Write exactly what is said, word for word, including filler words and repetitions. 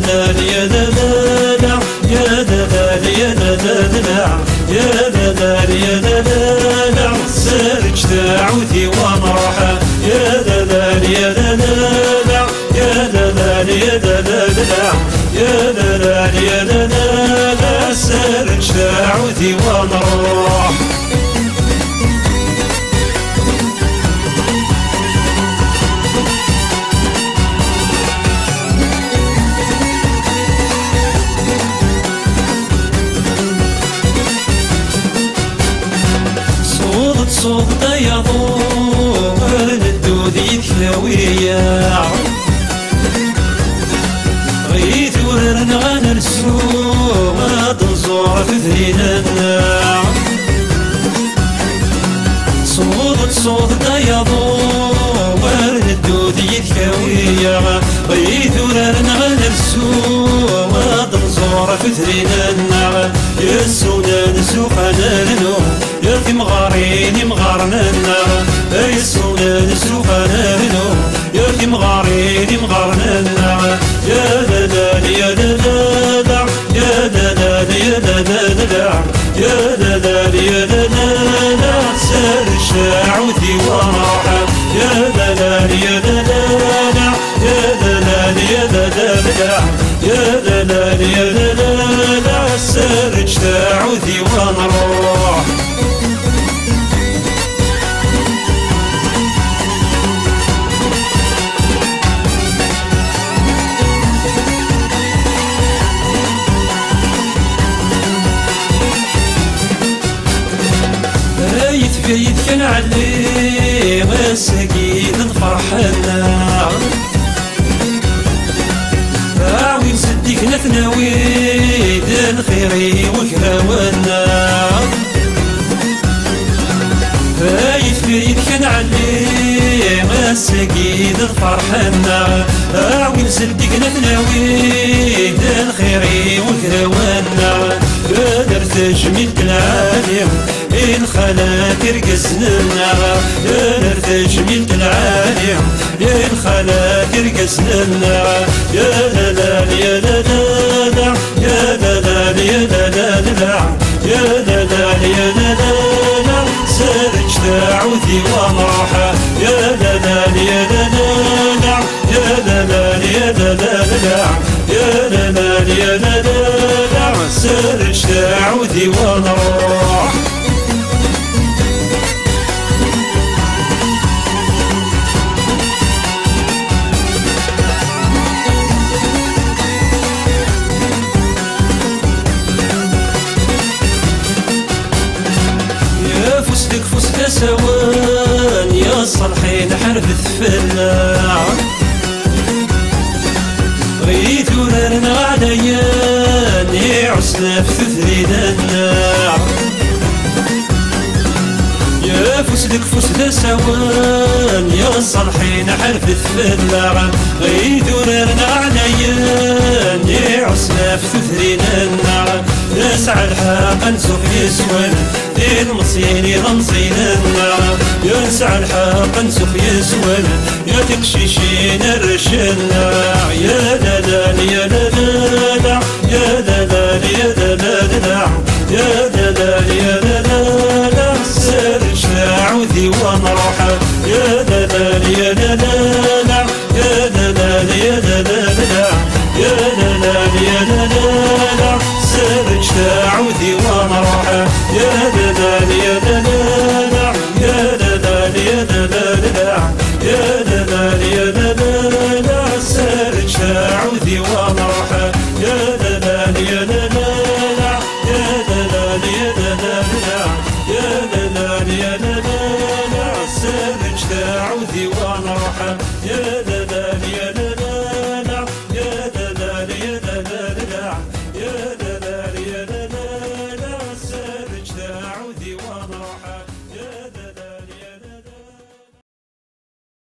يا دلال، يا دلال، يا دلال، يا دلال، يا دلال، سرج تعودي ونروح. يا دلال، يا دلال، يا دلال، يا دلال، يا دلال، يا دلال، سرج تعودي ونروح. صوت صوت يا ضوء الدود يتكاوية. غيث ورنا غنرسو، ما تنزور في ذهننا. صوت صوت دايضو، ورد الدود يتكاوية. غيث ورنا غنرسو، ما تنزور في ذهننا. يسونا نسوق نرنو، يا تمغارين مغارننا. يسونا نسوق نرنو، يا تمغارين مغارننا. يا دلال، يا دلال، يا دلال، يا دلال، يا دلال، يا دلال، سر الشعوذي وراح. يا دلال، يا دلال، يا دلال، يا دلال، يا دلال، يا دلال، سر الشعوذي ونروح. Ayt beyt kan ɛelli, ass-agi d lferḥ-nneɣ. Awi-d zeddigen ad t-nawi, d lxir i wegraw-nneɣ. Ay tefrit kan ɛelli, ass-agi d lferḥ-nneɣ. Awi-d zeddigen ad t-nawi, d lxir i wegraw-nneɣ. Ad ar tejmilt lɛali, i lxalat irgazen-nneɣ. Ad ar tejmilt lɛali, i lxalat irgazen-nneɣ. Ya lalal, ya lalal, ya lalal, ya lalal, ya lalal, ya lalal, ya lalal, serǧ taɛudiwa nruḥ. Ya lalal, ya lalal, ya lalal, ya lalal, ya lalal, ya lalal, serǧ taɛudiwa nruḥ. Afus deg ufus d asawen, ya ṣṣalḥin ḥarbet fell-aɣ. Ɣid uraren ɣlayen, iɛussen ɣef tutrin-nneɣ. Afus deg ufus d asawen, ya ṣṣalḥin ḥarbet fell-aɣ. Ɣid uraren ɣlayen, iɛussen ɣef tutrin-nneɣ. Nesɛa lḥeqq ad nsuɣ yes-wen, d ilmeẓyen ilemẓiyen-nneɣ. Nesɛa lḥeqq ad nsuɣ yes-wen, ya tiqcicin arrac-nneɣ. Ya lalal, ya lalal, ya lalal, ya lalal, ya lalal, ya lalal, serǧ taɛudiwa nruḥ. Ya lalal, ya lalal, ya lalal, ya lalal, ya lalal, ya lalal, serǧ taɛudiwa nruḥ. Ya lalal, ya lalal, ya lalal, ya lalal, ya lalal, ya lalal, serǧ taɛudiwa nruḥ. Ya lalal, ya lalal, ya lalal, ya lalal, ya lalal, ya lalal, serǧ taɛudiwa nruḥ. Ya lalal, ya lalal, ya lalal, ya lalal, ya lalal, ya lalal, serǧ taɛudiwa nruḥ.